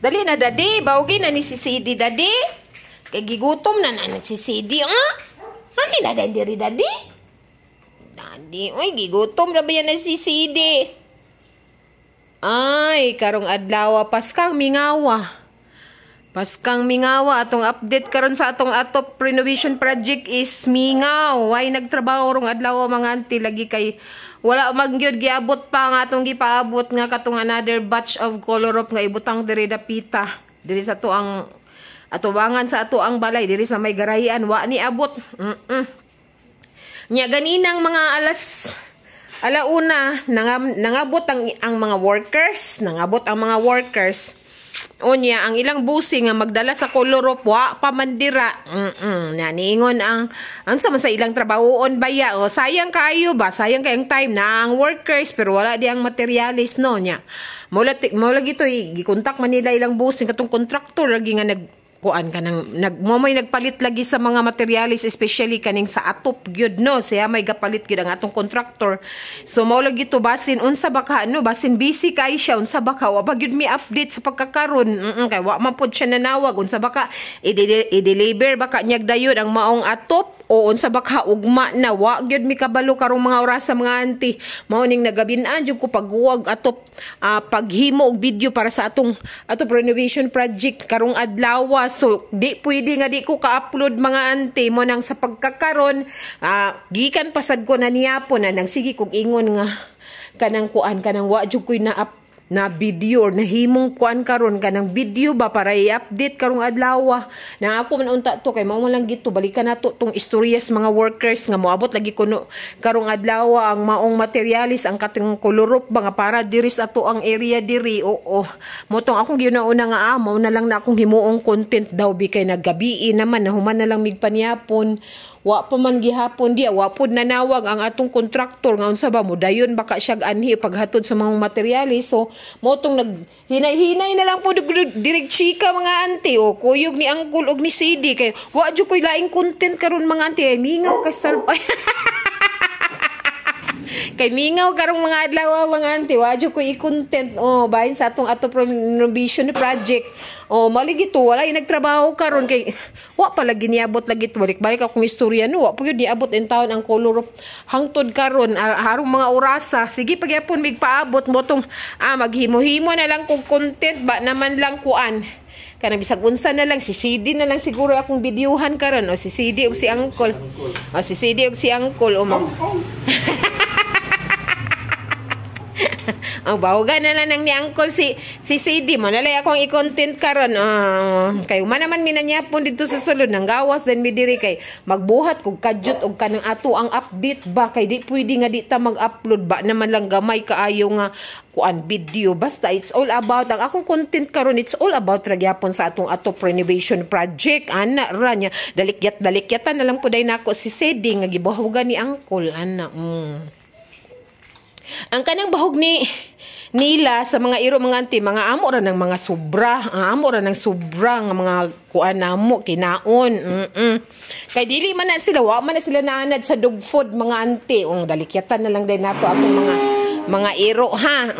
Dali na, Daddy. Bawgi na ni si CD, Daddy. Kay gigutom na na si CD, ah? Dali na, diri, Daddy. Daddy, uy, gigutom na ba yan na si CD? Ay, karong adlaw, Paskang mingawa. Paskang mingawa. Atong update karon sa atong atop renovation project is mingaw. Way nagtrabaho rong adlaw, mga auntie, lagi kay wala magyud giabot pa nga atong gipaabot nga katong another batch of color rope nga ibutang diri dapita. Diri sa ato ang atubangan sa ato ang balay diri sa may garayan, wa ni abot. Nya ganinang mga alas alauna nangabot ang mga workers, nangabot ang mga workers. Unya, ang ilang busi nga magdala sa color rope, wa pa man dira. Na niingon ang sa man sa ilang trabahoon baya. O sayang kaayo ba? Sayang kayong time na ang workers pero wala di ang materialis, no, nya. Mo lagi to gikontak man nila ilang busing, katong contractor lagi nga nag kuan ka nang nag mo may nagpalit lagi sa mga materialis, especially kaning sa atop gyud, no. Siya may gapalit gyud, ang atong contractor. So mao lagi to, basin unsa ba ka, no, basin busy kay siya, unsa ba ka, wa pa gyud mi update sa pagkakaron. Kay wa man pod siya nanawag. Unsa ba ka, i-deliver ba ka niyag dayon ang maong atop o unsa ba ka, ugma na, wa gyud mi kabalo karong mga orasa, mga auntie. Mao ning nagabin-an jud ko pagguwag atop paghimo og video para sa atong atop renovation project karong adlaw. So di pwede nga di ko ka-upload, mga auntie. Mo nang sa pagkakaron, gikan pasad ko na niyapon na nang sige kog ingon nga kanang kuan, kanang wa jud koy na up na video or nahimong kuan karon, kanang video ba, para i-update karong adlaw. Na ako man unta to kay mao man lang gito, balikan nato tong istorya sa mga workers nga moabot lagi kuno karong adlaw ang maong materialis, ang katong color rope ba nga para diri sa ato ang area diri. Oo, mo tong akong giuna-una nga mao na lang na akong himuong content daw bi kay naggabii naman, nahuman na lang mig panyapon, wa pa man gihapon diya, wa pod nanawag ang atong kontraktor nga unsa ba, modayon baka siya anhi paghatod sa mga materyales. So mo tong nag hinay-hinay na lang po direct chika, mga auntie. O kuyog ni Uncle og ni CD kay wa jud koy laing content karon, mga auntie. Ay, mingaw kay sal kay mingaw karong mga adlaw, mga auntie. Wa jud ko i-content, oh, bahin sa atong ato renovation project. Oh, maligi to, wala yung nagtrabaho karon kay wa pa lagi niabot lagi to. Balik-balik akong istorya, no. Wa pa gyud niabot in taon ang color rope hangtod karon, harong mga orasa. Sige pagyapon mig paabot mo tong maghimo-himo na lang kog content ba naman lang kuan. Kanang bisag unsa na lang, si CD na lang siguro akong videohan karon, o si CD og si Uncle. O si CD og si Uncle o mag ang bahugan na lang ni Uncle si CD mo nalay akong i-content karon. Kay man naman minanyapon dito sa sulod nang gawas din mi diri kay magbuhat kog kadyot og kanang ato ang update ba, kay di pwede nga di ta mag-upload ba naman lang, gamay kaayo nga kuan video. Basta it's all about ang akong content karon, it's all about ra gyapon sa atong ato renovation project, ana ra niya. Dalikyat dalikyatan na lang puday nako si CD nga gibahugan ni Uncle ana. Ang kanang bahog ni nila sa mga iro, mga auntie, mga amo ra ng mga sobra, amo ra ng sobra nga mga kuan namo kinaon. Kay dili man na sila, wa man na sila naanad sa dog food, mga auntie. Ung dalikyatan na lang din nato atong mga iro ha.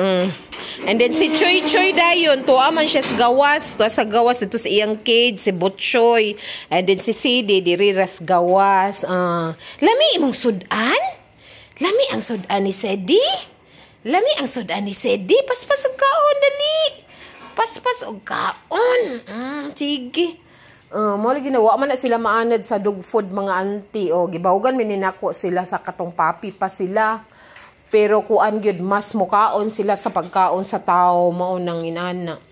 And then si Choy Choy dayon, tuwa man siya sa gawas, tuwa sa gawas dito sa iyang cage si Butchoy. And then si CD diri ras gawas. Lami imong sudan? Lami ang sudan ni Sedi? Lami ang sudan ni Sedi? Paspas og kaon, dali. Paspas og kaon. Sige. Mo lagi na wa man na sila maanad sa dog food, mga auntie. O gibahugan mi ninako sila sa katong puppy pa sila. Pero kuan gyud, mas mukaon sila sa pagkaon sa tao, mao nang inana.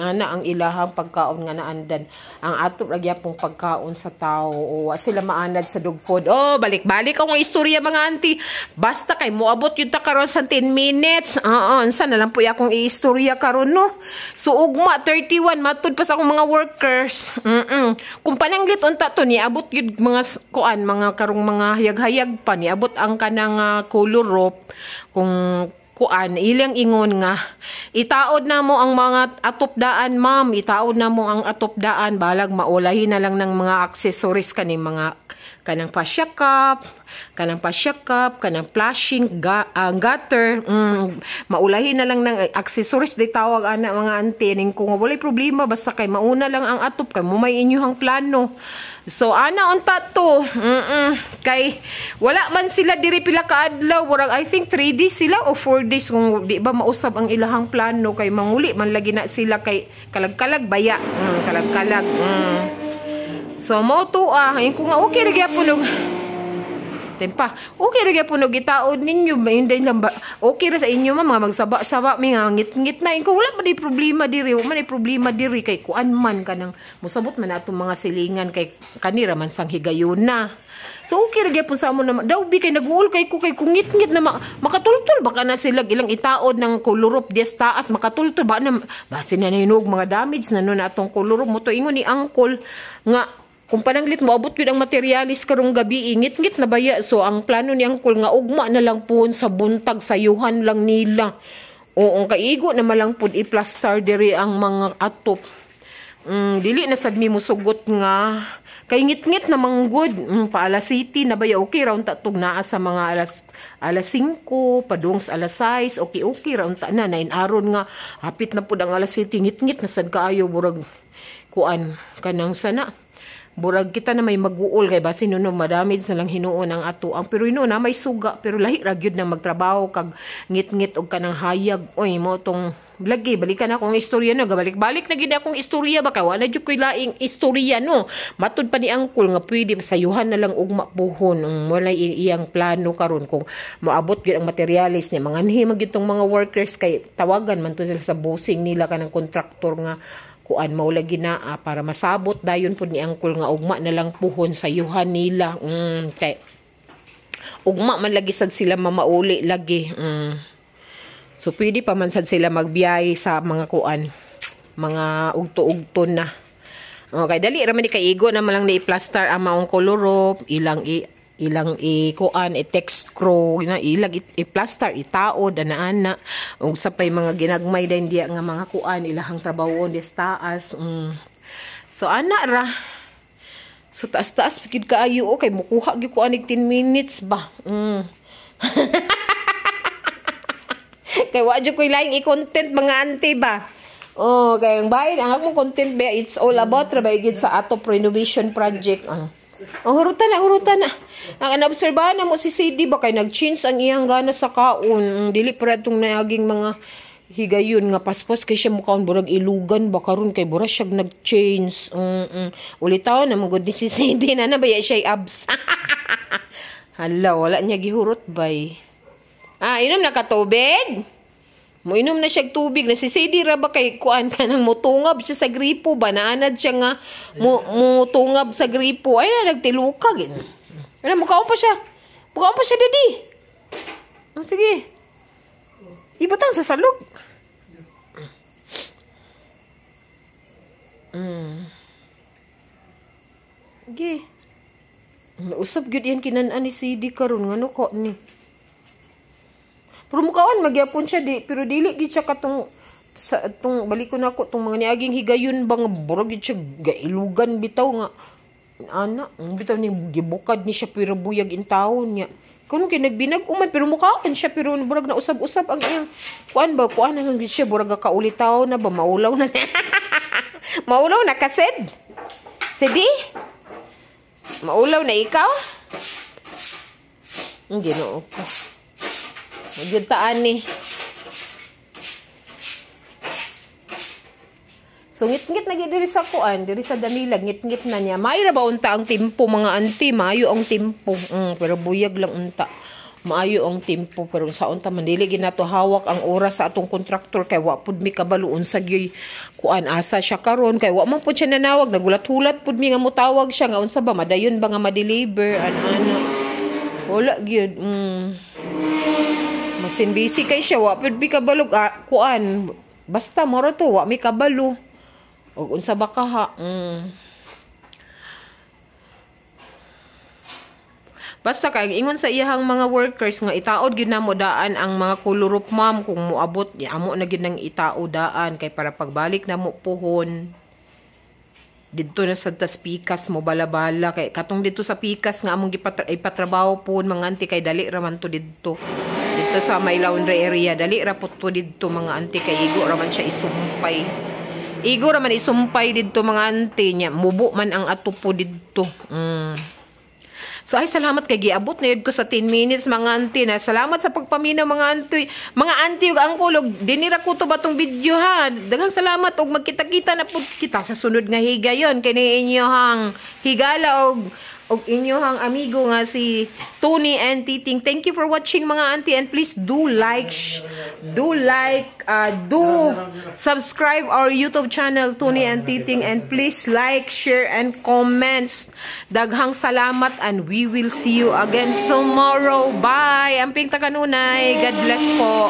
Ana ang ilahang pagkaon nga naandan. Ang ato ra gyapong pagkaon sa tao. O wa sila maanad sa dog food. Oh, balik-balik akong istorya, mga auntie. Basta kay moabot yun ta karon sa 10 minutes. Oo, unsa na lang po akong iistorya karon, no. So ugma 31 matud pa sa akong mga workers. Kung pananglit unta to niabot gyud mga kuan, mga karong mga hayag-hayag pa niabot ang kanang color rope, kung kuan ilang ingon nga itaod na mo ang mga atop daan, ma'am, itaod na mo ang atop daan, balag maulahi na lang ng mga accessories, kaning mga kanang fascia cup, Kanang pasyakap, kanang flashing gutter, maulahin na lang ng accessories di tawag ana, mga auntie. Ning kung walay problema, basta kay mauna lang ang atop kay mo may inyuhang plano. So ana unta to. Kay wala man sila diri pila ka adlaw, murag I think 3 days sila o 4 days kung di ba mausab ang ilahang plano, kay manguli man lagi na sila kay kalag-kalag baya. Kalag-kalag. So mo to ah, ko nga okay ra gyapon og Tempa. Okay ra gyapon og gitaod ninyo, hindi lang ba okay ra sa inyo, ma, mga magsaba-saba mi nga ngit-ngit na. Ko wala man di problema diri, wala man di problema diri kay kuan man, kanang musabot man atong mga silingan kay kanira man sang higayuna. So okay ra gyapon sa amo na daw bi kay naguol kay ko kay kung ngit-ngit na makatultol baka na sila ilang itaod ng kolorop dias taas, makatultol ba na, basin na hinog mga damage na no na atong kolorop mo to. Ingon ni uncle nga kung pananglit moabot gyud ang materialis karong gabi, ingit-ngit na baya. So ang plano ni uncle nga ugma na lang puhon sa buntag, sayuhan lang nila. Oo, kaigo na malang pud i-plaster diri ang mga atop. Dili na sad mi musugot nga kay ngit-ngit na manggod. Pa alas city na baya, okay ra unta tug naa sa mga alas 5 padung sa alas 6, okay okay ra unta na nain aron nga hapit na pud ang alas city, ngit-ngit na sad kaayo, burag kuan kanang sana burag kita na may maguol kay basin no madamage na lang hinuon ang ato ang, pero hinuon na may suga, pero lahi ra gyud na magtrabaho kag ngit-ngit og kanang hayag oy. Mo tong lagi balikan akong istorya no, gabalik-balik na gid akong istorya ba kay wala jud koy laing istorya no. Matud pa ni uncle nga pwede sayuhan na lang ugma puhon ang walay iyang plano karon kung moabot gyud ang materialis niya, manganhi man gyud tong mga workers kay tawagan man to sila sa bossing nila, kanang kontraktor nga kuan mao lagi naa para masabot dayon pud ni uncle nga ugma na lang puhon sayuhan nila. Kay ugma man lagi sad sila mamauli lagi. So pwede pa man sad sila magbiyahe sa mga kuan, mga ugto-ugto na. Okay, dali ra man ni kaigo na man lang ni i-plaster ang maong kolorop, ilang i kuan, i-text crow na ilang i-plaster, itaod ana-ana ug sa pay mga ginagmay din diya nga mga kuan ilahang trabahoon des taas. So ana ra. So taas-taas gid kaayo o kay mukuha gyud ko anig 10 minutes ba. Kay wa jud koy laing i-content, mga auntie ba. Oh, kay ang bahin ang akong content ba, it's all about ra ba gid sa ato renovation project. Ano. Oh, hurutan na, hurutan na. Ang naobserbahan na mo si CD ba kay nag-change ang iyang gana sa kaon. Dili pa itong naaging mga higayon nga paspas kay siya mukaon, burag ilugan ba karon kay bura siya nag-change. Ulitaw na mo gud ni si CD na na ba siya abs. Hala, wala niya gihurot bay. Ah, inom na ka tubig? Moinom na siya tubig na si CD ra ba kay kuan ka nang mutungab siya sa gripo ba, naanad siya nga mutungab sa gripo ay na nagtilukag. Ano, mukaon pa siya. Mukaon pa siya, daddy. Oh, sige. Ibutang sa salog. Sige. Usab gyud yan kinan-an ni CD karon ngano ko ni. Pero mukaon magyapon siya di, pero dili gid siya katong sa tong balik ko na ako tong mga niaging higayon ba nga burag gid siya gailugan bitaw nga ana bitaw ni gibukad ni siya pero buyag in taon niya. Kuno kay nagbinag uman pero mukaon siya, pero burag na usab-usab ang iyang kuan ba, kuan naman gid siya, burag kaulitaw na ba, maulaw na. Maulaw na kased. Sedi? Maulaw na ikaw? Ang Ginoo ko. Magyud ni. So ngit-ngit na gid diri sa kuan, diri sa Damilag, ngit-ngit na niya. Maayo ra ba unta ang timpo, mga auntie, maayo ang timpo. Pero buyag lang unta. Maayo ang timpo pero sa unta man dili gid nato hawak ang oras sa atong kontraktor kay wa pud mi kabalo unsa gyud kuan, asa siya karon kay wa man pud siya nanawag, nagulat-hulat pud mi nga motawag siya nga unsa ba madayon ba nga ma-deliver ana. Wala gyud. Masin busy kay siya, wa pud mi kabalo kuan. Basta moro to, wa mi kabalo. Og unsa ba kaha? Basta kay ingon sa iyahang mga workers nga itaod gyud namo daan ang mga kulurup, ma'am, kung moabot amo na gyud nang itaod daan kay para pagbalik namo puhon. Didto na sa tas pikas mo balabala kay katong dito sa pikas nga among ipatrabaho po, mga auntie, kay dali ra man to didto. Dito sa may laundry area, dali ra po to didto, mga auntie, kay igo ra man siya isumpay. Igo ra man isumpay didto, mga auntie, nya mubo man ang ato po didto. So ay, salamat kay giabot na yun ko sa 10 minutes, mga auntie, na. Salamat sa pagpaminaw, mga auntie. Mga auntie ug uncle, ug dinira ko to ba tong video ha. Daghang salamat ug magkita-kita na pud kita sa sunod nga higayon kini inyohang higala og inyohang amigo nga si Tony and Titing. Thank you for watching, mga auntie, and please do like, do subscribe our YouTube channel, Tony and Titing, and please like, share and comments. Daghang salamat and we will see you again tomorrow. Bye. Amping ta kanunay. God bless po.